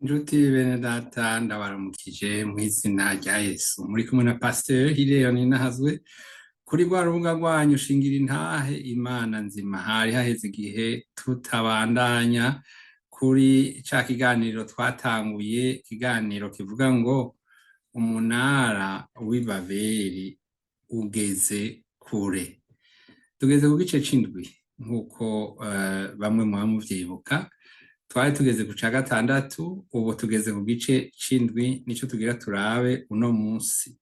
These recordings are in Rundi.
Njuti bene data, ndabaramukije mw'izina rya Yesu. Muri kumwe na Pasiteri Hileyo Ninahazwe kuri rwa rubuga rwanyu Shingira Intahe Imana Nzima. Hari haheze igihe tutabandanya kuri ca kiganiro twatanguye, ikiganiro kivuga ngo umunara w'Ibabeli ugeze kure. Tugeze ku gice c'indwi nk'uko bamwe muba muvyibuka. Twari tugeze ku ca gatandatu, ubu tugeze ku gice c'indwi, nico tugira turabe uno munsi.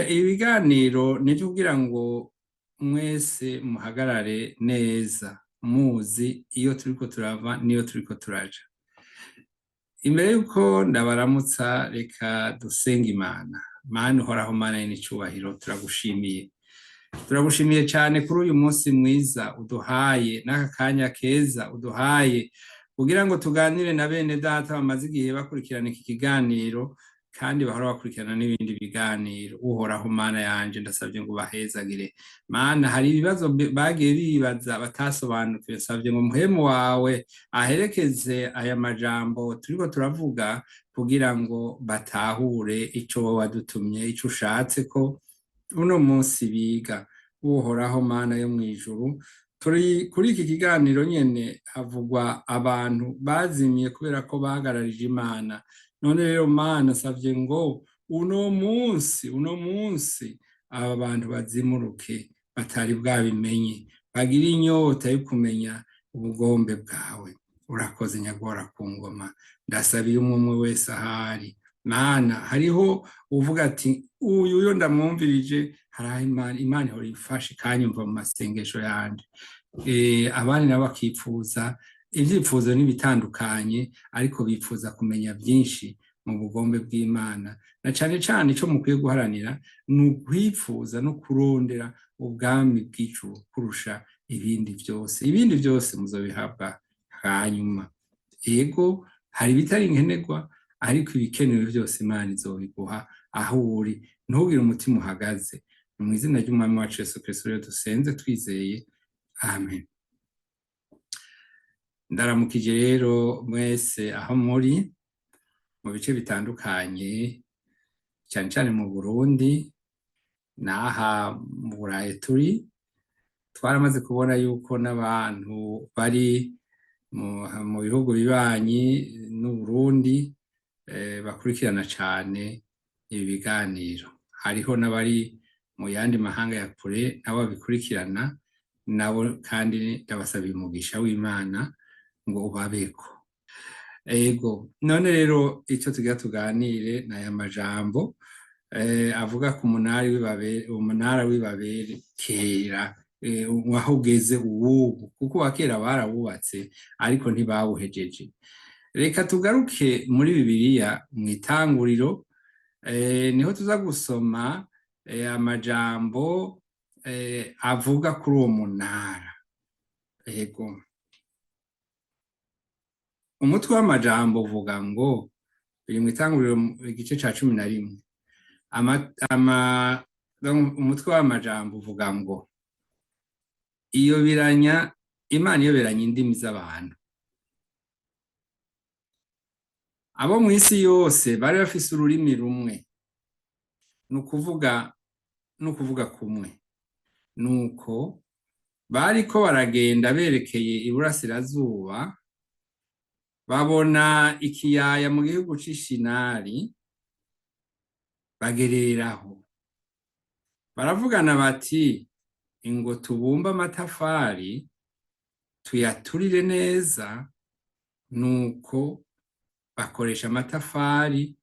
Ibiganiro nivyo kugira ngo mwese muhagarare neza, muzi iyo turiko turava n'iyo turiko turaja. Imbere yuko ndabaramutsa, reka dusenge Imana. Mana uhoraho, Mana y'icubahiro, turagushimiye. Turagushimiye cane kuri uyu munsi mwiza uduhaye n'aka kanya keza uduhaye kugira ngo tuganire na bene data bamaze igihe bakurikirana iki kiganiro kandi bahora bakurikirana n'ibindi biganiro. Uhoraho Mana yanje, ndasavye ngo ubahezagire. Mana, hari ibibazo bagiye bibaza batasobanukiwe, nsavye ngo muhemu wawe aherekeze aya majambo turiko turavuga kugira ngo batahure ico wowe wadutumye, ico ushatse ko uno munsi biga. Uhoraho Mana yo mw'ijuru, turi kuri iki kiganiro nyene havugwa abantu bazimiye kubera ko bahagararije Imana. None rero Mana, nsavye ngo uno munsi aba bantu bazimuruke batari bwabimenye, bagire inyota yo kumenya ubugombe bwawe. Urakoze nyagora ku ngoma. Ndasabiye umwe umwe wese ahari. Mana, hariho uvuga ati uyu yo ndamwumvirije, haraho Imana ihora imfasha ikanyumva mu masengesho yanje. Abandi nabo bakipfuza ivyifuzo n'ibitandukanye, ariko bifuza kumenya byinshi mu bugombe bw'Imana. Na cane cane ico mukwiye guharanira ni ukwifuza no kurondera ubwami bw'ijuru kurusha ibindi vyose. Ibindi vyose muzobihabwa hanyuma. Ego, hari ibitari nkenerwa, ariko ibikenewe vyose Imana izobiguha aho uri. Ntugire umutima uhagaze. Mu izina ry'Umwami wacu Yesu Kristo rero dusenze twizeye, amen. Ndaramukije rero mwese aho muri mu bice bitandukanye, cyane cyane mu Burundi n'aha mu Burayi. Turi twaramaze kubona yuko n'abantu bari mu bihugu bibanyi n'Uburundi bakurikirana cyane ibi biganiro. Hariho n'abari mu yandi mahanga ya kure nabo babikurikirana nabo, kandi ndabasaba umugisha w'Imana ngo ubabeko. Ego, none rero icyo tugira tuganire ni aya majambo avuga ku umunara w'Ibabeli kera, aho ugeze uwubu, kuko wa kera barawubatse ariko ntibawuhejeje. Reka tugaruke muri Bibiliya mu Itanguriro, niho tuza gusoma amajambo avuga kuri uwo munara. Ego, umutwe w'amajambo uvuga ngo, biri mu Itanguriro igice ca 11, umutwe w'amajambo uvuga ngo iyobiranya, Imana iyoberanya indimi z'abantu. Abo mw'isi yose bari bafise ururimi rumwe, ni ukuvuga kumwe. Nuko bariko baragenda berekeye iburasirazuba, babona ikiyaya mu gihugu c'Ishinari, bagereraho. Baravugana bati: "Ingo tubumbe amatafari, tuyaturire neza." Nuko bakoresha amatafari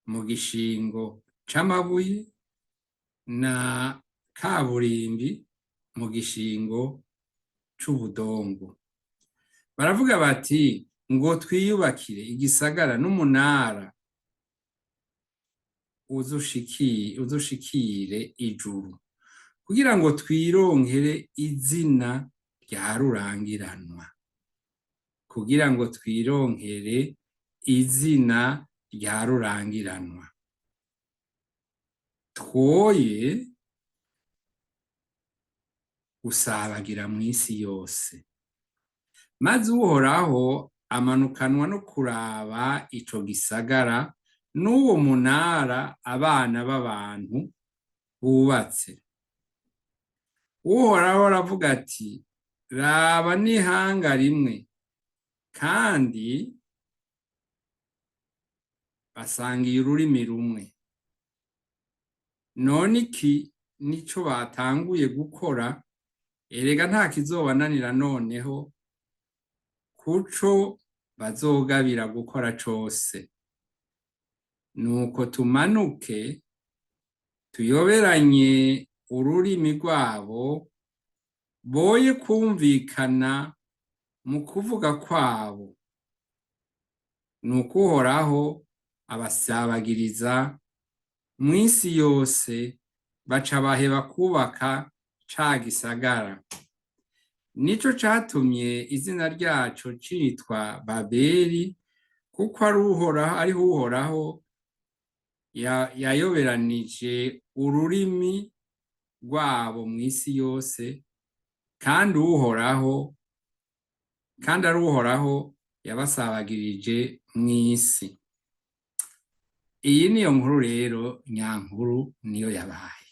mu gishingo c'amabuye na kaburimbi mu gishingo c'ubudongo. Baravuga bati: "Ngo twiyubakire igisagara n'umunara uzushikire ijuru, kugira ngo twironkere izina rya rurangiranwa, kugira ngo twironkere izina rya rurangiranwa, twoye gusabagira mw'isi yose." Maze Uhoraho Amanukanwa no kuraba ico gisagara n'uwo munara abana b'abantu bubatse. Uhoraho aravuga ati: "Raba, n'ihanga rimwe kandi basangiye ururimi rumwe. None iki nico batanguye gukora, erega nta kizobananira noneho kuco bazogabira gukora cose. Nuko tumanuke tuyoberanye ururimi rwabo, boye kumvikana mu kuvuga kwabo." Nuko Uhoraho abasabagiriza mw'isi yose, baca baheba kubaka ca gisagara. Nico catumye izina ryaco citwa Babeli, kuko ari Uhoraho, ariho Uhoraho yayoberanije ururimi rwabo mw'isi yose, kandi ari Uhoraho yabasabagirije mw'isi. Iyi niyo nkuru rero nyankuru, niyo yabaye.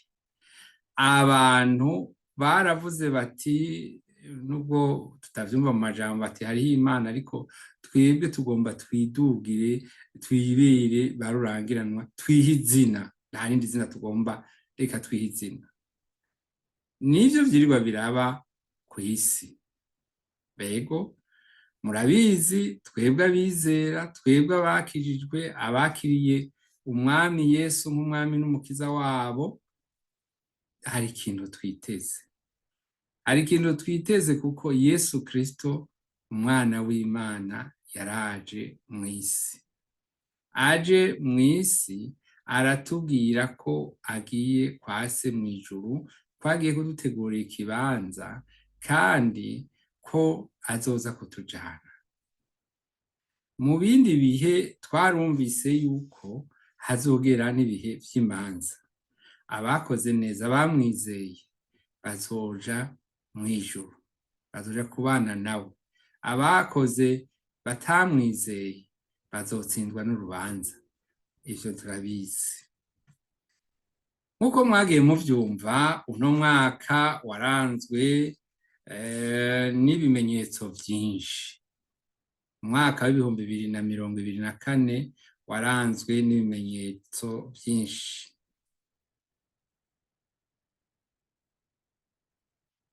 Abantu baravuze bati, nubwo tutavyumva mu majambo, bati: "Hariho Imana, ariko twebwe tugomba twidugire, twibere ba rurangiranwa, twihe izina, nta rindi zina tugomba, reka twihe izina." Nivyo vyirirwa biraba kw'isi. Bego, murabizi, twebwe abizera, twebwe abakijijwe, abakiriye Umwami Yesu nk'Umwami n'Umukiza wabo, hari ikintu twiteze, hari ikintu twiteze, kuko Yesu Kristo, Umwana w'Imana, yaraje mw'isi. Aje mw'isi, aratubwira ko agiye kwa Se mw'ijuru, ko agiye kudutegurira ikibanza, kandi ko azoza kutujana. Mu bindi bihe twarumvise yuko hazogera n'ibihe vy'imanza. Abakoze neza, bamwizeye, bazoja mw'ijuru, bazoja kubana nawe. Abakoze batamwizeye bazotsindwa n'urubanza. Ivyo turabizi. Nk'uko mwagiye muvyumva, uno mwaka waranzwe n'ibimenyetso vyinshi. Umwaka w'2024 waranzwe n'ibimenyetso vyinshi,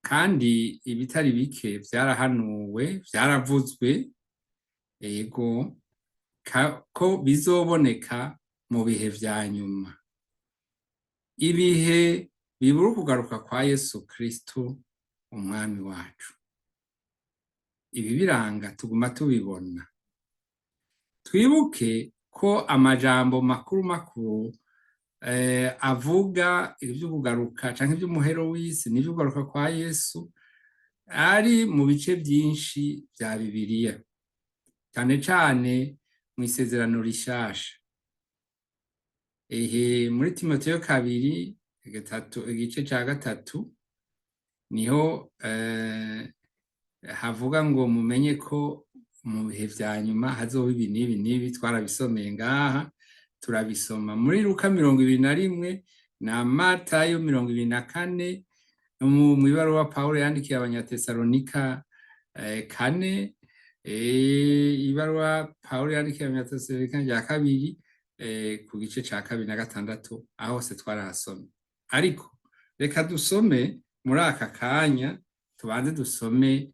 kandi ibitari bike vyarahanuwe, vyaravuzwe, ego, ko bizoboneka mu bihe vya nyuma, ibihe bibura ukugaruka kwa Yesu Kristo, Umwami wacu. Ibi biranga tuguma tubibona. Twibuke ko amajambo makuru makuru avuga ivy'ukugaruka canke ivy'umuhero w'isi n'ivy'ukugaruka kwa Yesu ari mu bice vyinshi vya Bibiliya, cane cane mw'Isezerano Rishasha. Ehe, muri Timoteyo kabiri gatatu, igice ca gatatu, niho havuga ngo: "Mumenye ko mu bihe vya nyuma hazoba ibi n'ibi n'ibi." Twarabisomeye ngaha, turabisoma muri Luka 21 na Matayo 24, mw'ibaruwa Pawulo yandikiye Abanyatesalonika kane, ibaruwa Pawulo yandikiye Abanyatesalonika rya kabiri ku gice ca kabiri na gatandatu, aho hose twarahasomye. Ariko reka dusome muri aka kanya, tubanze dusome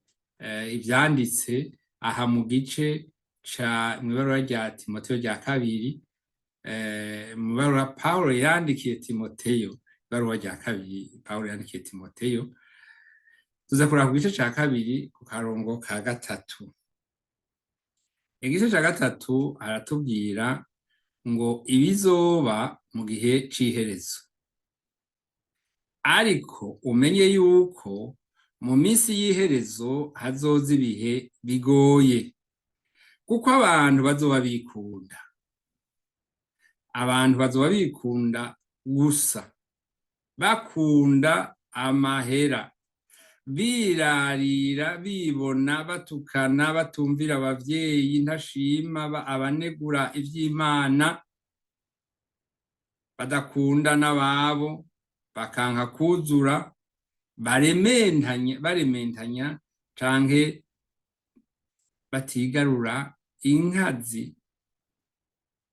ivyanditse aha mu gice ca mw'ibaruwa rya Timoteyo rya kabiri, mu ibaruwa Pawulo yandikiye Timoteyo, ibaruwa rya kabiri Pawulo yandikiye Timoteyo. Tuza kuraba ku gice ca kabiri, ku karongo ka gatatu. Igice ca gatatu aratubwira ngo ibizoba mu gihe c'iherezo: "Ariko umenye yuko mu minsi y'iherezo hazoza ibihe bigoye, kuko abantu bazoba bikunda, abantu bazoba bikunda gusa, bakunda amahera." Birarira, bibona, batukana, batumvira abavyeyi, ntashima, abanegura ivy'Imana, badakunda n'ababo, bakanka kuzura, barementanya, barementanya canke batigarura, inkazi,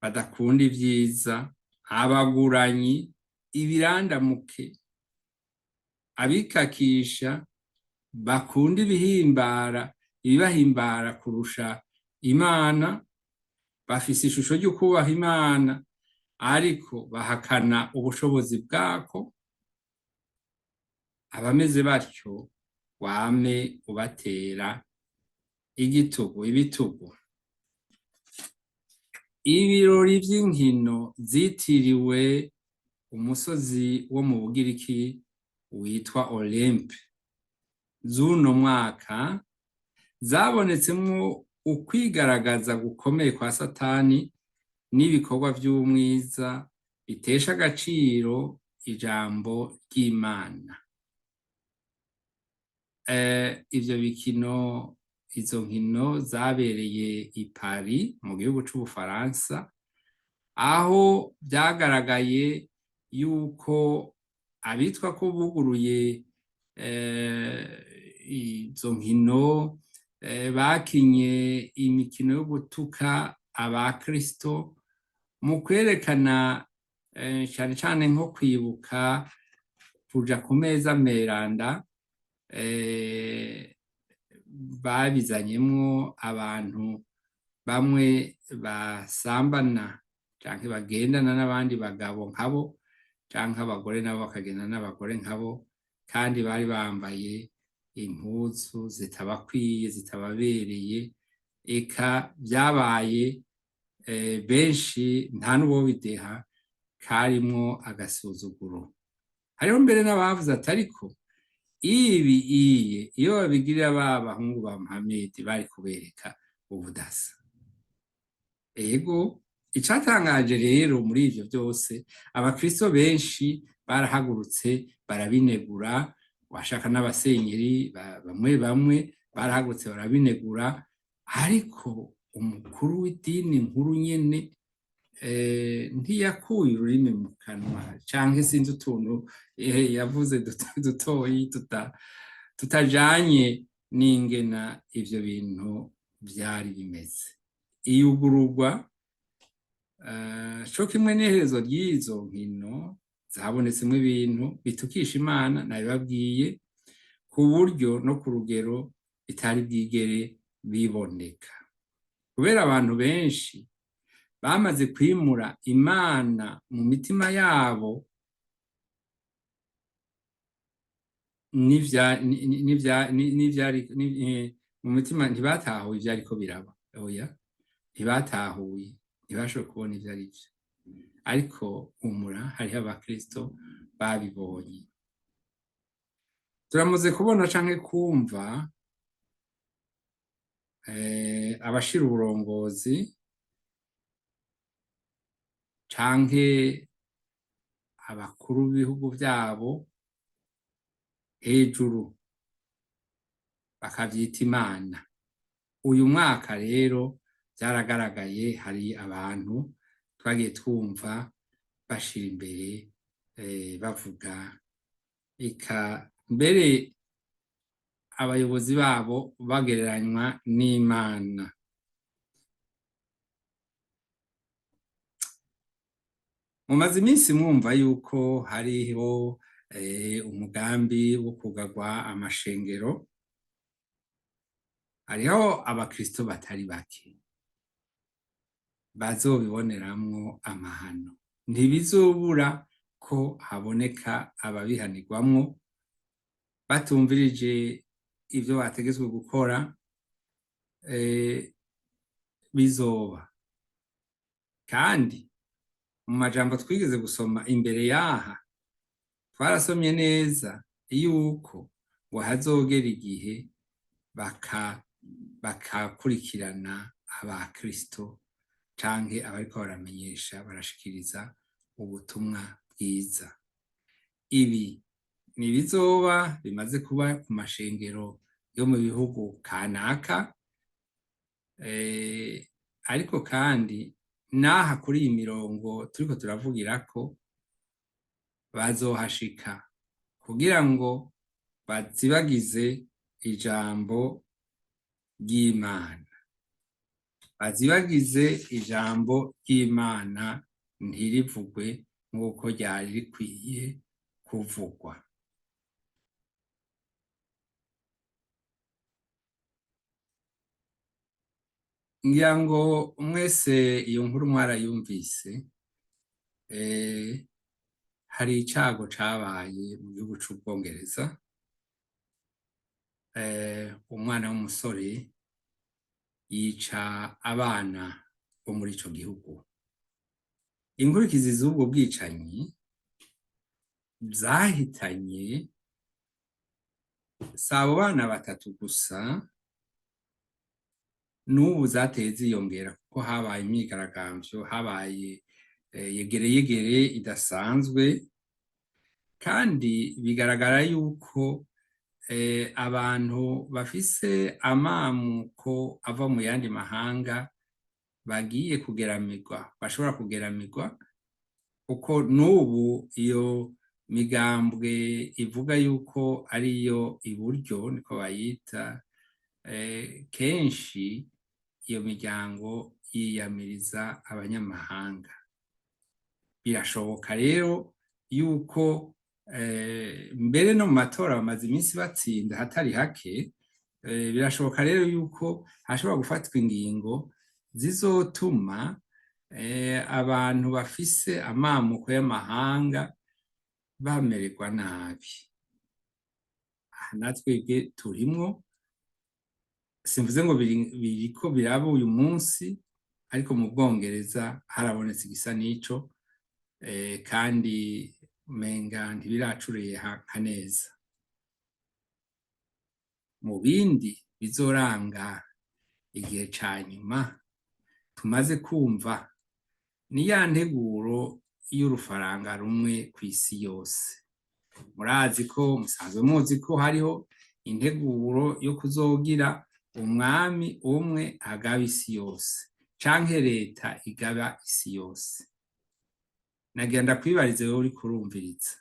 badakunda ivyiza, abaguranyi, ibirandamuke, abikakisha, bakunda ibihimbara, ibibahimbara kurusha Imana, bafise ishusho ryo kubaha Imana ariko bahakana ubushobozi bwako. Abameze batyo wame ubatera igitugu, ibitugu. Ibirori vy'inkino zitiriwe umusozi wo mu Bugiriki witwa Olympe z'uno mwaka zabonetsemwo ukwigaragaza gukomeye kwa Satani n'ibikorwa vy'umwiza bitesha agaciro ijambo ry'Imana. Ivyo bikino, izo nkino zabereye i Paris mu gihugu c'Ubufaransa, aho vyagaragaye yuko abitwa ko buguruye izo nkino bakinye imikino yo gutuka abakristo mu kwerekana cane cane nko kwibuka kuja ku meza meranda. Babizanyemwo abantu bamwe basambana canke bagendana n'abandi bagabo nkabo, canke abagore nabo bakagendana n'abagore nkabo, kandi bari bambaye impuzu zitabakwiye, zitababereye. Eka vyabaye benshi nta n'uwobideha, karimwo agasuzuguro. Hariho mbere n'abavuze ati: "Ariko ibi iye iyo babigirira ba bahungu ba Muhamedi, bari kubereka ubudasa." Ego, icatangaje rero muri ivyo vyose, abakristo benshi barahagurutse barabinegura, washaka n'abasenyeri bamwe bamwe barahagurutse barabinegura, ariko umukuru w'idini nkuru nyene ntiyakuye ururimi mu kanwa, canke sinzi utuntu yavuze dutoyi tutajanye n'ingena ivyo bintu vyari bimeze. Iyugururwa co kimwe n'iherezo ry'izo nkino zabonetsemwo ibintu bitukisha Imana, nabibabwiye, ku buryo no ku rugero bitari bwigere biboneka, kubera abantu benshi bamaze kwimura Imana mu mitima yabo n'ivyari mu mitima. Ntibatahuye ivyariko biraba, oya, ntibatahuye, ntibashoboye kubona ivyo ari vyo. Ariko humura, hariho abakristo babibonye. Turamaze kubona canke kumva abashira uburongozi canke abakuru b'ibihugu vyabo hejuru, bakavyita imana. Uyu mwaka rero vyaragaragaye, hari abantu twagiye twumva bashira imbere, bavuga, eka mbere abayobozi babo bagereranywa n'Imana. Mumaze iminsi mwumva yuko hariho umugambi wo kugarwa amashengero. Hariho abakristo batari bake bazobiboneramwo amahano. Ntibizobura ko haboneka ababihanirwamwo batumvirije ivyo bategetswe gukora. Bizoba kandi mu majambo twigeze gusoma imbere yaha, twarasomye neza yuko ngo hazogera igihe bakakurikirana abakristo canke abariko baramenyesha, barashikiriza ubutumwa bwiza. Ibi Ni ibizoba bimaze kuba ku mashengero yo mu bihugu kanaka, ariko kandi n'aha kuri iyi mirongo turiko turavugirako bazohashika kugira ngo bazibagize ijambo ry'Imana, bazibagize ijambo ry'Imana ntirivugwe nk'uko ryari rikwiye kuvugwa. Ngira ngo mwese iyo nkuru mwarayumvise. Hari icago cabaye mu gihugu c'Ubwongereza, umwana w'umusore yica abana bo muri ico gihugu. Inkurikizi z'ubwo bwicanyi zahitanye si abo bana batatu gusa, n'ubu zateye ziyongera kuko habaye imyigaragambyo, habaye yegereyegere idasanzwe, kandi bigaragara yuko abantu bafise amamuko ava mu yandi mahanga bagiye kugeramirwa, bashobora kugeramirwa, kuko n'ubu iyo migambwe ivuga yuko ariyo iburyo, niko bayita, kenshi iyo miryango yiyamiriza abanyamahanga. Birashoboka rero yuko mbere no mu matora bamaze iminsi batsinda hatari hake, birashoboka rero yuko hashobora gufatwa ingingo zizotuma abantu bafise amamuko y'amahanga bamererwa nabi. Aha natwebwe turimwo, simvuze ngo biriko biraba uyu munsi, ariko mu Bwongereza harabonetse igisa n'ico, kandi umenga ntibiracureha nka neza. Mu bindi bizoranga igihe ca nyuma tumaze kumva ni ya nteguro y'urufaranga rumwe kw'isi yose. Murazi ko musanzwe muzi ko hariho integuro yo kuzogira umwami umwe agaba isi yose, canke leta igaba isi yose. Nagira ndakwibarize wewe uriko urumviriza,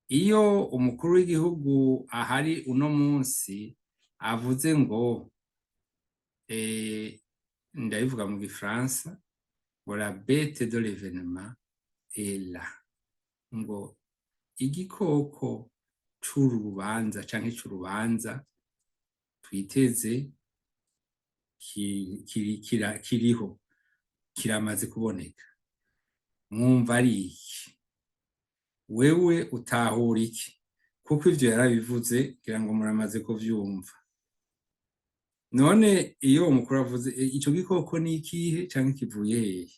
iyo umukuru w'igihugu ahari uno munsi avuze ngo, ndabivuga mu gifaransa, ngo "la bête de l'événement est là", ngo igikoko c'uru rubanza canke c'urubanza twiteze kiriho, kiramaze kuboneka, mwumva ari iki? Wewe utahura iki? Kuko ivyo yarabivuze, ngira ngo muramaze kuvyumva. None iyo uwo mukuru avuze, ico gikoko ni ikihe canke kivuye hehe?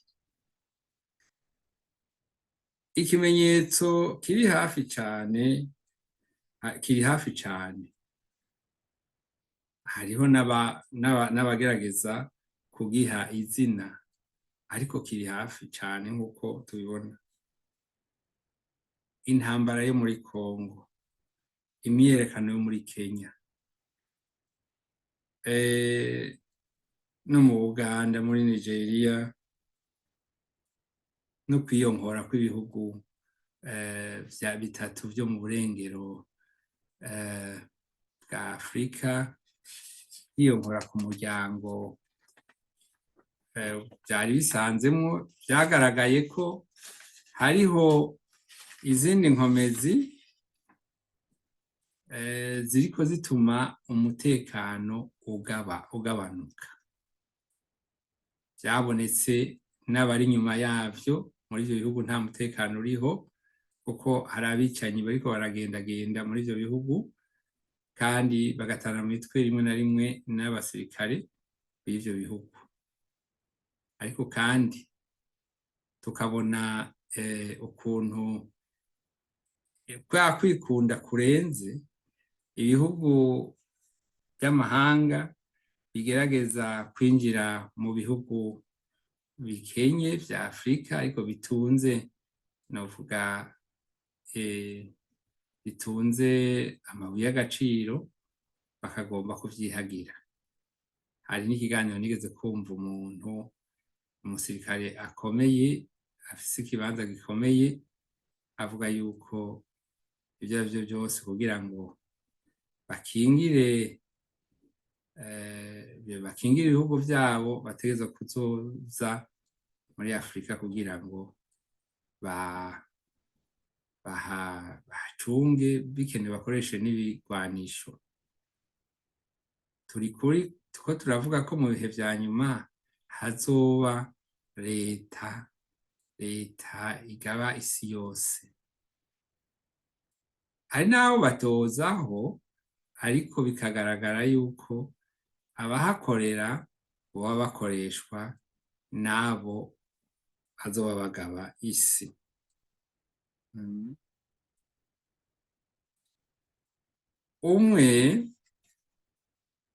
Ikimenyetso kiri hafi cane, kiri hafi cane, hariho n'abagerageza kugiha izina, ariko kiri hafi cane nk'uko tubibona: intambara yo muri Congo, imyiyerekano yo muri Kenya, no mu Buganda, muri Nigeria, no kwiyongora kw'ibihugu vya bitatu vyo mu burengero bwa Afrika, kwiyongora ku muryango vyari bisanzemwo. Vyagaragaye ko hariho izindi nkomezi ziriko zituma umutekano ugabanuka. Vyabonetse n'abari inyuma yavyo. Muri ivyo bihugu nta mutekano uriho, kuko hari abicanyi bariko baragendagenda muri ivyo bihugu, kandi bagatana mu mitwe rimwe na rimwe n'abasirikare b'ivyo bihugu. Ariko kandi tukabona ukuntu kwa kwikunda kurenze ibihugu by'amahanga bigerageza kwinjira mu bihugu bikenye vya Afurika, ariko bitunze, novuga, bitunze amabuye y'agaciro bakagomba kuvyihagira. Hari n'ikiganiro nigeze kumva umuntu, umusirikare akomeye afise ikibanza gikomeye, avuga yuko ivyo arivyo vyose kugira ngo bakingire ibihugu vyabo bategerezwa kuzoza muri Afrika kugira ngo bahacunge, bikenewe bakoreshe n'ibigwanisho. Turi kuri turiko turavuga ko mu bihe vya nyuma hazoba leta igaba isi yose. Hari n'aho batozaho, ariko bikagaragara yuko abahakorera boba bakoreshwa n'abo bazoba bagaba isi. Umwe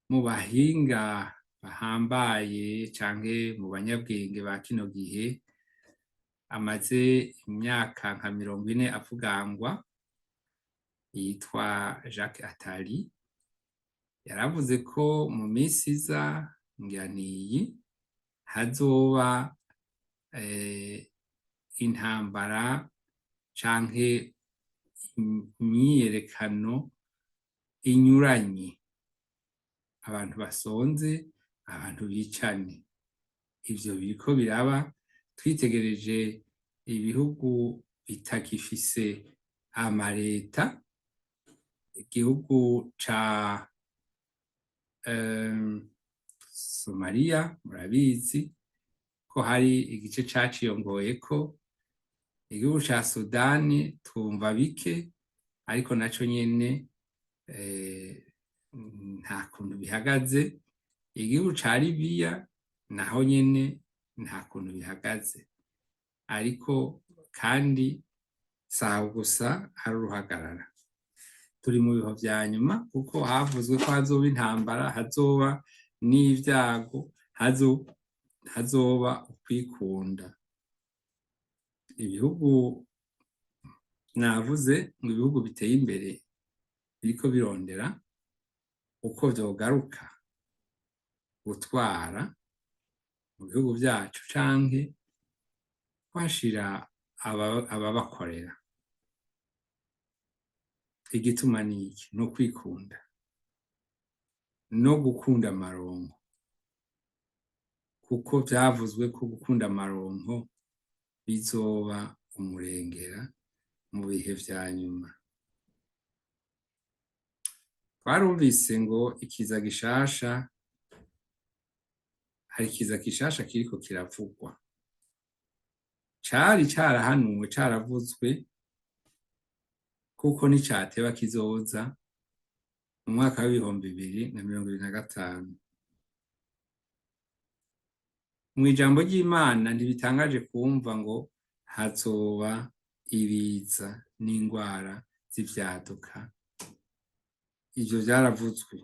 mu bahinga bahambaye canke mu banyabwenge ba kino gihe, amaze imyaka nka 40 avugangwa, yitwa Jacques Attali, yaravuze ko mu misi iza, ngira niyi, hazoba intambara canke imyiyerekano inyuranye, abantu basonze, abantu bicane. Ivyo biriko biraba. Twitegereje ibihugu bitagifise amareta, igihugu ca Somaliya murabizi ko hari igice caciyongoyeko, igihugu ca Sudani twumva bike, ariko naco nyene nta kuntu bihagaze, igihugu ca Libiya naho nyene nta kuntu bihagaze. Ariko kandi saho gusa hari uruhagarara. Turi mu bihe vya nyuma, kuko havuzwe ko hazoba intambara, hazoba n'ivyago, hazoba ukwikunda. Ibihugu navuze ngo ibihugu biteye imbere biriko birondera uko vyogaruka gutwara mu bihugu vyacu canke kuhashira ababakorera. Igituma niki? Ni ukwikunda no gukunda amaronko, kuko vyavuzwe ko gukunda amaronko bizoba umurengera mu bihe vya nyuma. Twarumvise ngo ikiza gishasha, hari ikiza gishasha kiriko kiravugwa, cari carahanuwe, caravuzwe, kuko nicateba kizoza mu mwaka w'2025. Mw'ijambo ry'Imana ntibitangaje kumva ngo hazoba ibiza n'ingwara z'ivyaduka. Ivyo vyaravuzwe.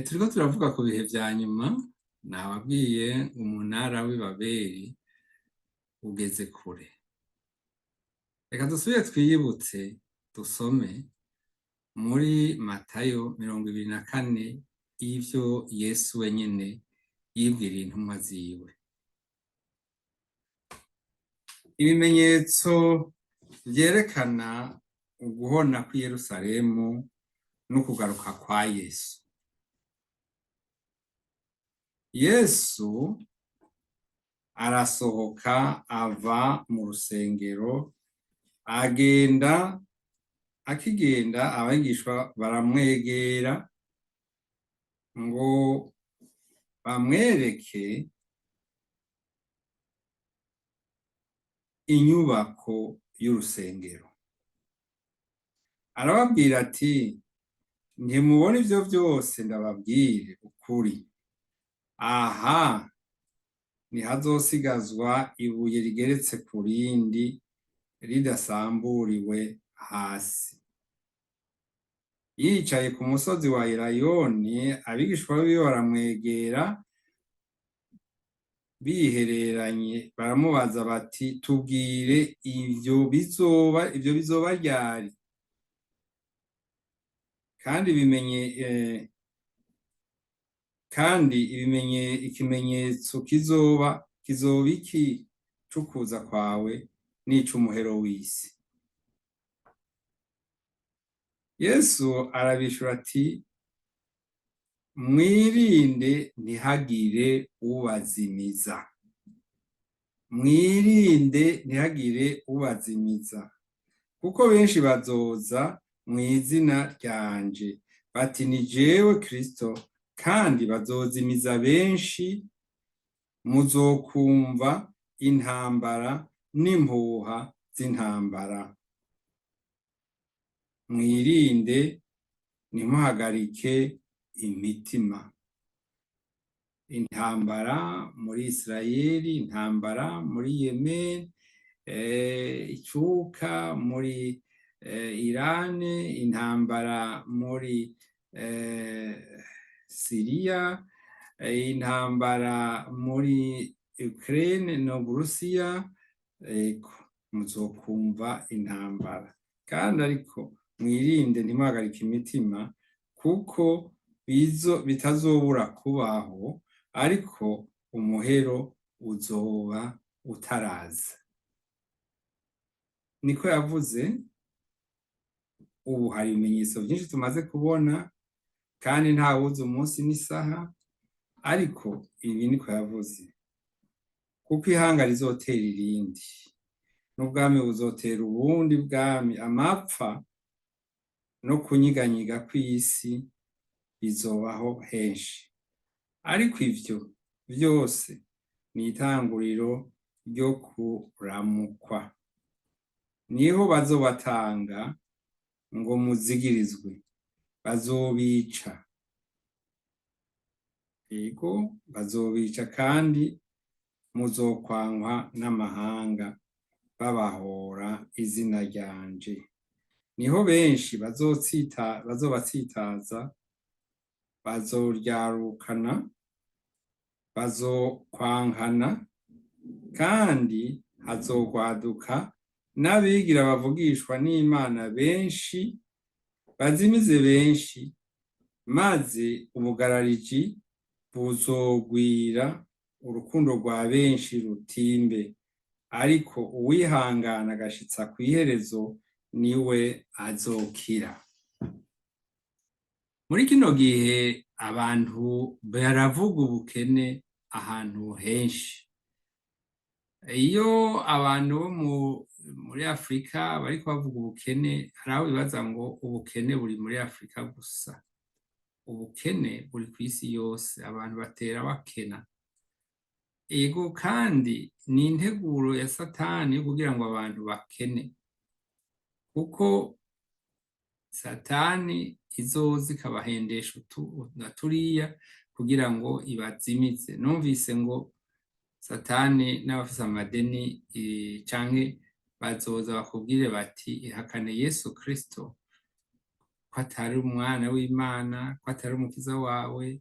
Turiko turavuga ku bihe vya nyuma, nababwiye umunara w'i Babeli ugeze kure. Reka dusubire twiyibutse, dusome muri Matayo 24 ivyo Yesu wenyene yibwiriye intumwa ziwe. Ibimenyetso vyerekana uguhona kw'i Yerusalemu no kugaruka kwa Yesu. Yesu arasohoka ava mu rusengero, agenda, akigenda abigishwa baramwegera ngo bamwereke inyubako y'urusengero. Arababwira ati: ntimubona ivyo vyose? Ndababwire ukuri, aha ntihazosigazwa ibuye rigeretse ku rindi ridasamburiwe hasi. Yicaye ku musozi wa Elayono, abigishwa biwe baramwegera. Bihereranye baramubaza bati: "Tubwire, ivyo bizoba ryari, kandi bimenye kandi ibimenye ikimenyetso kizoba iki c'ukuza kwawe n'ic'umuhero w'isi?" Yesu arabishura ati: "Mwirinde ntihagire ubazimiza, mwirinde ntihagire ubazimiza, kuko benshi bazoza mw'izina ryanje bati: 'Ni jewe Kristo,' kandi bazozimiza benshi. Muzokumva intambara n'impuha z'intambara. Mwirinde, ntimuhagarike imitima." Intambara muri Israeli, intambara muri Yemen, icuka muri Irane, intambara muri Siriya, intambara muri Ukraine no Burusiya. Ego, muzokumva intambara kandi, ariko mwirinde, ntimuhagarike imitima, kuko bizo bitazobura kubaho, ariko umuhero uzoba utaraza. Niko yavuze. Ubu hari ibimenyetso byinshi tumaze kubona, kandi ntawuzi umunsi n'isaha, ariko ibi niko yavuze: "Kuko ihanga rizotera irindi, n'ubwami buzotera ubundi bwami, amapfa no kunyiganyiga kw'isi bizobaho henshi. Ariko ivyo vyose ni itanguriro ryo kuramukwa. Niho bazobatanga ngo muzigirizwe, bazobica, yego, bazobica, kandi muzokwankwa n'amahanga babahora izina ryanje. Niho benshi bazobatsitaza, bazoryarukana, bazokwankana, kandi hazogwaduka n'abigira bavugishwa n'Imana benshi, bazimize benshi, maze ubugarariji buzogwira, urukundo rwa benshi rutimbe. Ariko uwihangana agashitsa kw'iherezo niwe azokira." Muri kino gihe abantu baravuga ubukene ahantu henshi. Iyo abantu bo muri Afurika bariko bavuga ubukene, hari aho bibaza ngo ubukene buri muri Afurika gusa. Ubukene buri kw'isi yose, abantu batera bakena. Ego, kandi ni integuro ya Satani yo kugira ngo abantu bakene, kuko Satani izoza ikabahendesha utu na turiya kugira ngo ibazimize. Numvise ngo Satani n'abafise amadeni canke bazoza bakubwire bati: "Ihakane Yesu Kristo ko atari umwana w'Imana, ko atari umukiza wawe,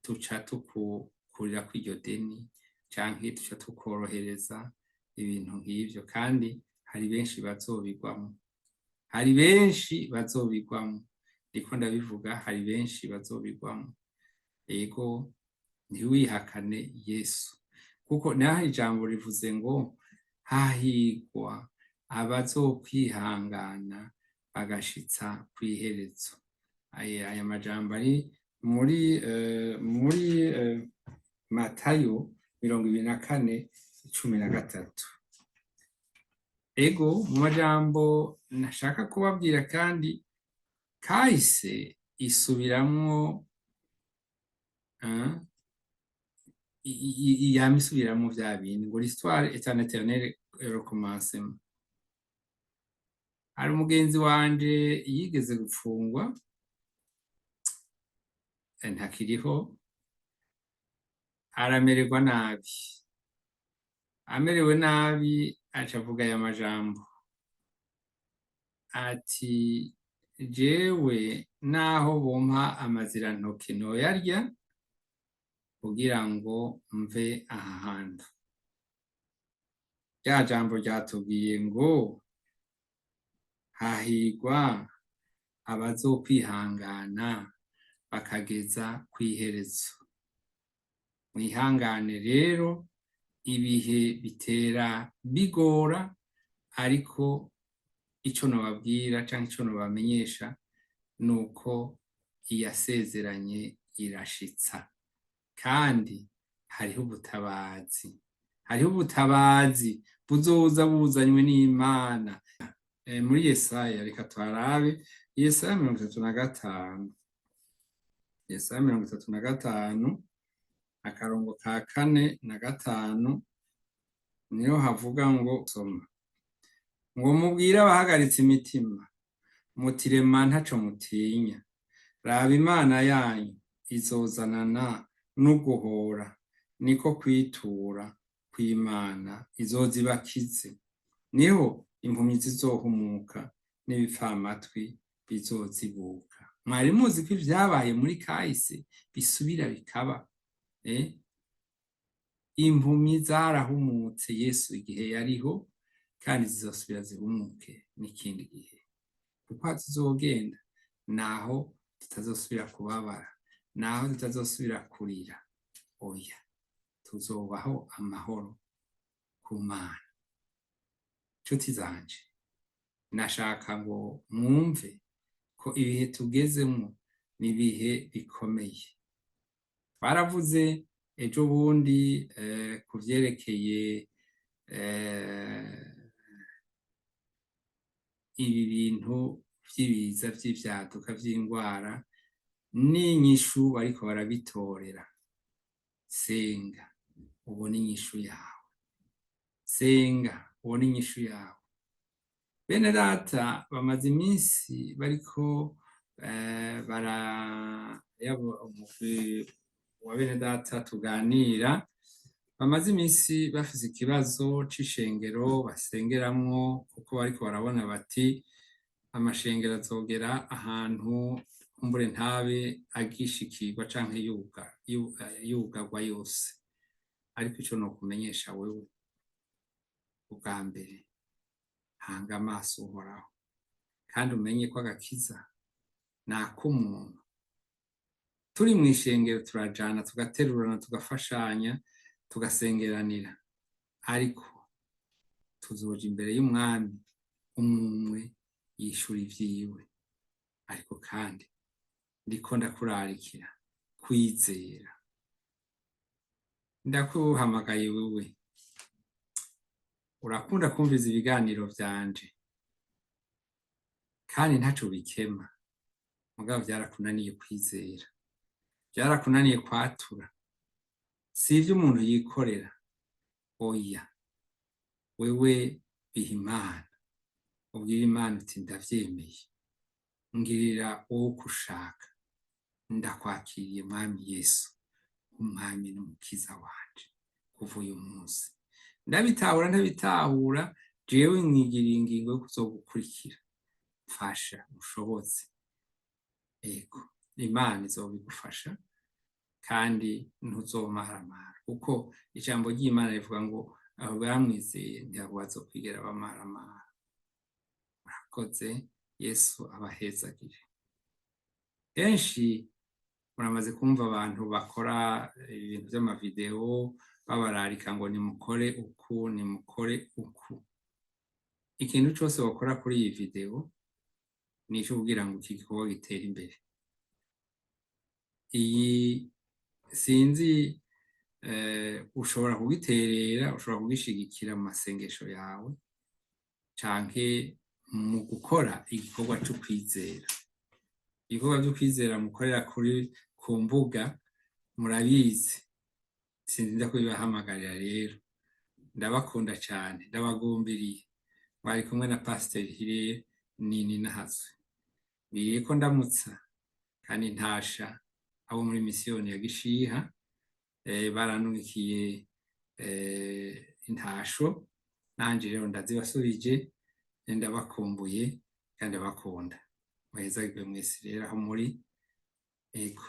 tuca tukukurira kw'iryo deni, canke tuca tukorohereza," ibintu nk'ivyo. Kandi hari benshi bazobigwamwo, hari benshi bazobigwamwo. Ndiko ndabivuga, hari benshi bazobigwamwo. Ego, ntiwihakane Yesu, kuko naho ijambo rivuze ngo: "Hahigwa abazokwihangana bagashitsa kw'iherezo." Aya majambo ari muri Matayo 24:13. Ego, mu majambo nashaka kubabwira, kandi kahise isubiramwo, yama isubiramwo vya bindi ngo: "L'histoire est un éternel recommencement." Hari umugenzi wanje yigeze gupfungwa, ntakiriho, aramererwa nabi. Amerewe nabi, aca avuga aya majambo ati: "Jewe naho bompa amazirantoke noyarya." Kugira ngo mve aha hantu, rya jambo ryatubwiye ngo hahirwa abazokwihangana bakageza kw'iherezo. Mwihangane rero, ibihe bitera bigora, ariko ico nobabwira canke ico nobamenyesha nuko iyasezeranye irashitsa, kandi hariho ubutabazi, hariho ubutabazi buzoza buzanywe n'Imana. Muri Yesaya, reka tuharabe Yesaya 35, Yesaya 35 akarongo ka 4 na 5, niho havuga ngo, soma ngo: "Mubwire abahagaritse imitima muti: rema, ntaco mutinya, raba Imana yanyu izozanana n'uguhora, niko kwitura kw'Imana izozibakize. Niho impumyi zizohumuka n'ibipfamatwi bizozibuka." Mwari muzi ko ivyabaye muri kahise bisubira bikaba? Impumyi zarahumutse Yesu igihe yariho, kandi zizosubira zihumuke n'ikindi gihe, kuko tuzogenda naho tutazosubira kubabara, naho tutazosubira kurira. Oya, tuzobaho amahoro ku Mana. Nshuti zanje, nashaka ngo mwumve ko ibihe tugezemwo ni ibihe bikomeye. Twaravuze ejo bundi ku vyerekeye ibi bintu vy'ibiza, vy'ivyaduka vy'ingwara n'inyishu bariko barabitorera. Senga ubone inyishu yawe, senga ubone inyishu yawe. Bene data bamaze iminsi bariko bara umugwi wa bene data tuganira, bamaze iminsi bafise ikibazo c'ishengero basengeramwo, kuko bariko barabona bati amashengero azogera ahantu kumbure ntabe agishikirwa canke yugarwa yose. Ariko ico nokumenyesha wewe, ubwa mbere hanga amaso Uhoraho, kandi umenye ko agakiza ni ak'umuntu. Turi mw'ishengero turajana, tugaterurana, tugafashanya, tugasengeranira, ariko tuzoja imbere y'Umwami, umwumwe yishura ivyiwe. Ariko kandi ndiko ndakurarikira kwizera. Ndakuhamagaye wewe urakunda kumviza ibiganiro vyanje kandi ntaco bikema, mugabo vyarakunaniye kwizera, vyarakunaniye kwatura. Si ivyo umuntu yikorera, oya. Wewe biha Imana, ubwire Imana uti: "Ndavyemeye, ngirira wowe uko ushaka, ndakwakiriye Mwami Yesu nk'Umwami n'Umukiza wanje. Kuva uyu munsi, ndabitahura ntabitahura, jewe mwigiriye ingingo yo kuzogukurikira, mfasha ushobotse." Ego, Imana izobigufasha kandi ntuzomaramara, kuko ijambo ry'Imana rivuga ngo abo bamwizeye ntabwo bazokwigera bamaramara. Murakoze, Yesu abahezagire. Kenshi muramaze kumva abantu bakora ibintu vy'amavideo babararika ngo nimukore uku, nimukore uku. Ikintu cose wokora kuri iyi video ni ico kugira ngo iki gikorwa gitere imbere. Iyi sinzi, ushobora kugiterera, ushobora kugishigikira mu masengesho yawe canke mu gukora igikorwa co kwizera. Ibikorwa vyo kwizera mukorera kuri ku mbuga murabizi, sinzi kubibahamagarira. Rero ndabakunda cane, ndabagumbiriye. Mwari kumwe na Pasiteri Hirere Nini Nahazwe. Ngiye ko ndamutsa kandi ntasha abo muri misiyoni ya Gishiha, baranungikiye intasho, nanje rero ndazibasubije. Ndabakumbuye kandi ndabakunda. Muhezagirwe mwese rero aho muri. Ego.